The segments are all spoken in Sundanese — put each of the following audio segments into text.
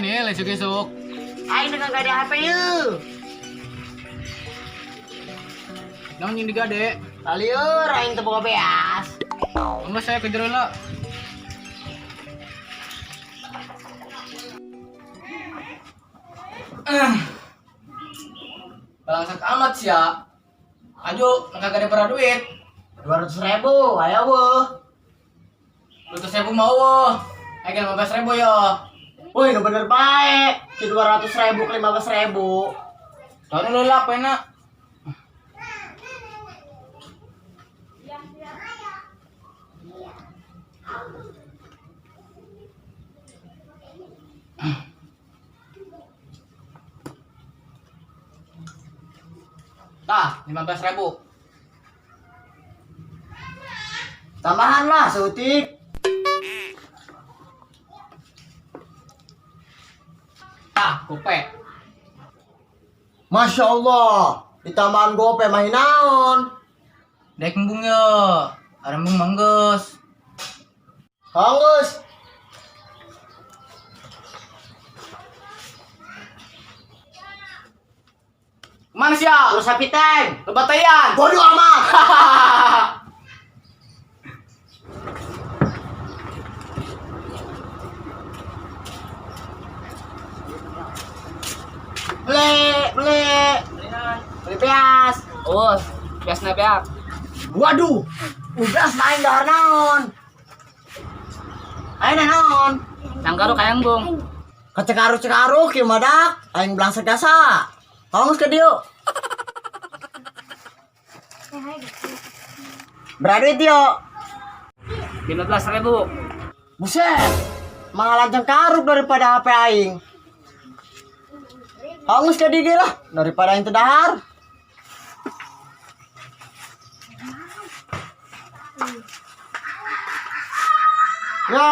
Ayo nih, esuk-esuk. Aing dengan gade HP yeuh. Naon jeung digade? Lieur aing teu boga beas. Enggak saya kejar lah. Balangsak amat sih ya. Ayo, nggak gade pernah duit. 200.000, ayo weuh. 200.000 mau weuh. Ayo 15.000 yo. Woi, nu bener bae. Si 200.000 ke 15.000. Tahun lu lah pena. Tah, 15.000. Tambahan lah seutik. Tah, gope. Masya Allah, ditambahan gope mah naon. Dek embung yo. Arembung manggeus. Hanggeus. Kemana sih ya? Terus sapi tank. Lebatayan. Bodoh amat. Beli, beli. Beli beas. Oh, biasna beak. Waduh, udah main dahar naon. Ayo naon. Cangkaru kayang bung. Kecekaru-cekaru kieu mah dak, aing belangsak jasa. Tolong ke dieu. Berapa duit yo? 15.000. Buset, malah karuk daripada HP aing. Hangus ke dieu lah, daripada aing teu dahar. Yo.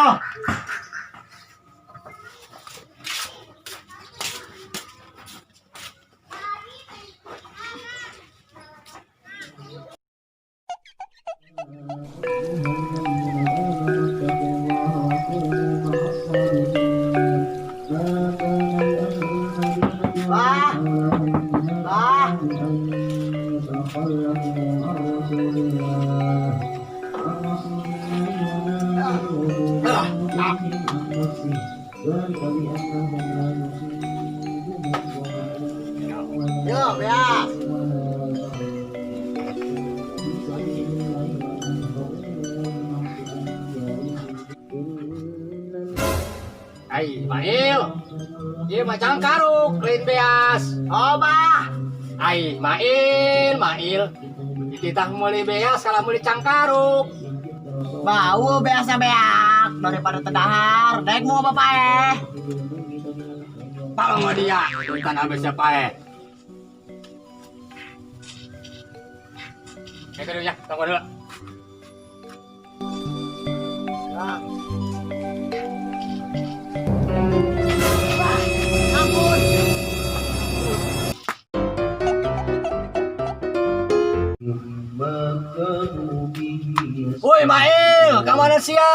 Bah. Bah. Yo, beas. Ai, Mail. Ieu mah cangkaruk, lain beas. Oh, bah. Ai, Mail, Mail. Dititah meuli beas salah meuli cangkaruk. Bau beasnya beak daripada tedahar. Daek mau apa pae? Tolong dia, bukan habis siapa eh. Ya, dulu ya, tunggu dulu. Ampun. Woi Mail, kamana sia?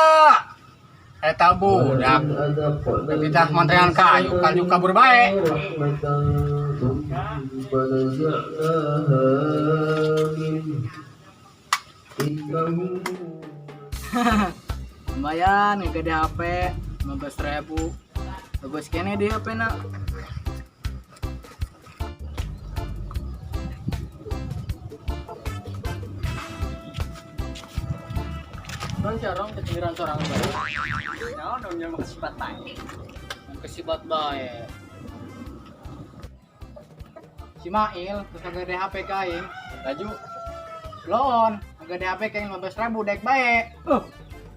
Eta budak. Kita mantean kayu, kayu kabur bae. Lumayan, gede HP 15.000. Bagus kene di HP nak. Ron carong keciliran sorangan bae. Naon dong yang kesibat bae. Kesibat bae. Si Mail terus kagak ada HP kain. Laju. Lon, kagak ada HP kain 15.000 dek bae.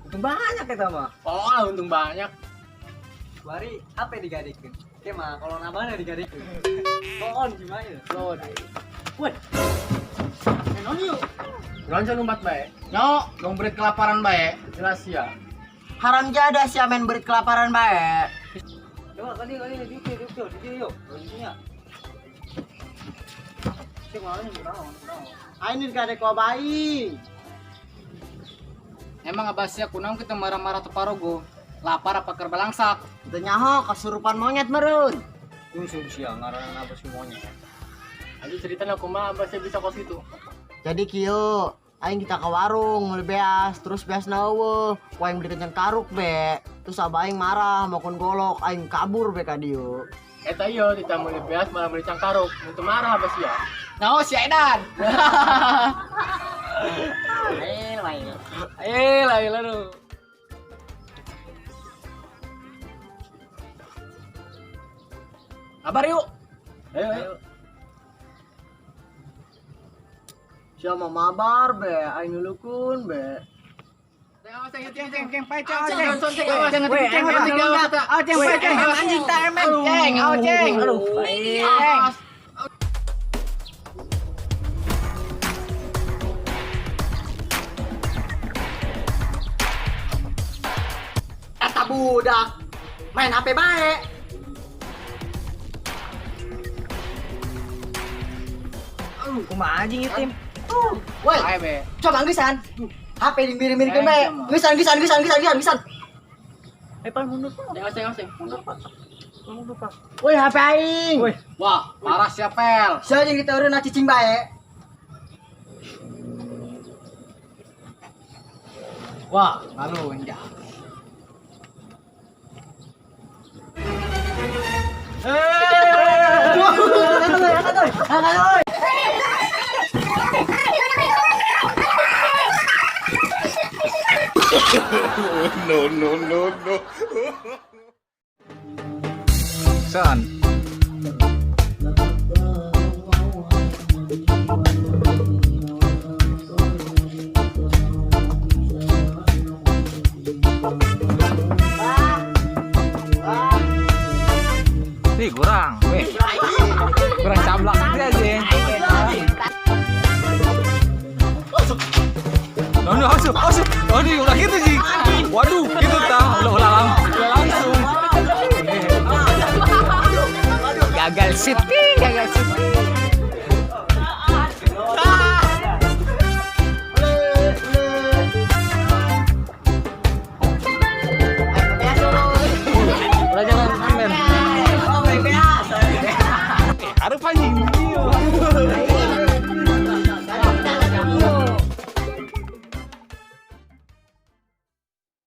Untung banyak eta mah. Oh, untung banyak. Bari HP digadekeun. Oke mah kalau nabana digadekeun. Lon si Mail. Lon. Woi. Non yuk. Ron lumbat bae. Nyok, dong berit kelaparan bae. Jelas ya. Haram jadah sih main berit kelaparan bae. Coba kali kali diuk diuk diuk yuk. Nya. Cek mana nih naon naon. Aing digade ku bayi. Emang abasnya kunaon kita marah-marah teparogo. Lapar apa keur balangsak? Teu nyaho kasurupan monyet meureun. Unsur sia ngaranna abah si monyet. Aja ceritana kumaha abah sia bisa kos kitu. Jadi kieu, aing kita ke warung meuli beas, terus beasna eueuh. Ku aing beli kencang karuk be. Terus abah aing marah, maupun golok, aing kabur be ka dieu. Eta ieu tita meuli beas malah meuli cangkaruk. Mun teu marah abah sia. Naon sia edan? Ail, ail. Eh, lain aduh. Kabar yuk. Ayo ayo. Sia mah mabar be, aing nulukun be. Ceng ceng ceng ceng ceng ceng ceng ceng ceng ceng ceng anjing ta emen ceng aw ceng aduh ceng. Eta budak main HP bae. Kumaha anjing ieu tim? Woi, Ayo be. coba ngeusan. HP dimiring-miringkeun bae. Ngeusan, ngeusan, ngeusan, ngeusan, ngeusan, ngeusan. Eh, pan mundur Pak. Ceng ceng ceng. Mundur Pak. Mundur Pak. Woi, HP aing. Woi. Wah, parah sia pel. Sia jeung diteureun cicing bae. Wah, malu enjah. No, no, no, no. Son. Nih kurang, weh. Kurang cablak gitu aja. Aduh, asuh, asuh. Aduh, ulah gitu sih. Waduh, gitu tah. Ulah ulah langsung. Gagal syuting, gagal syuting. Ulah jangan pamer. Harus anjing.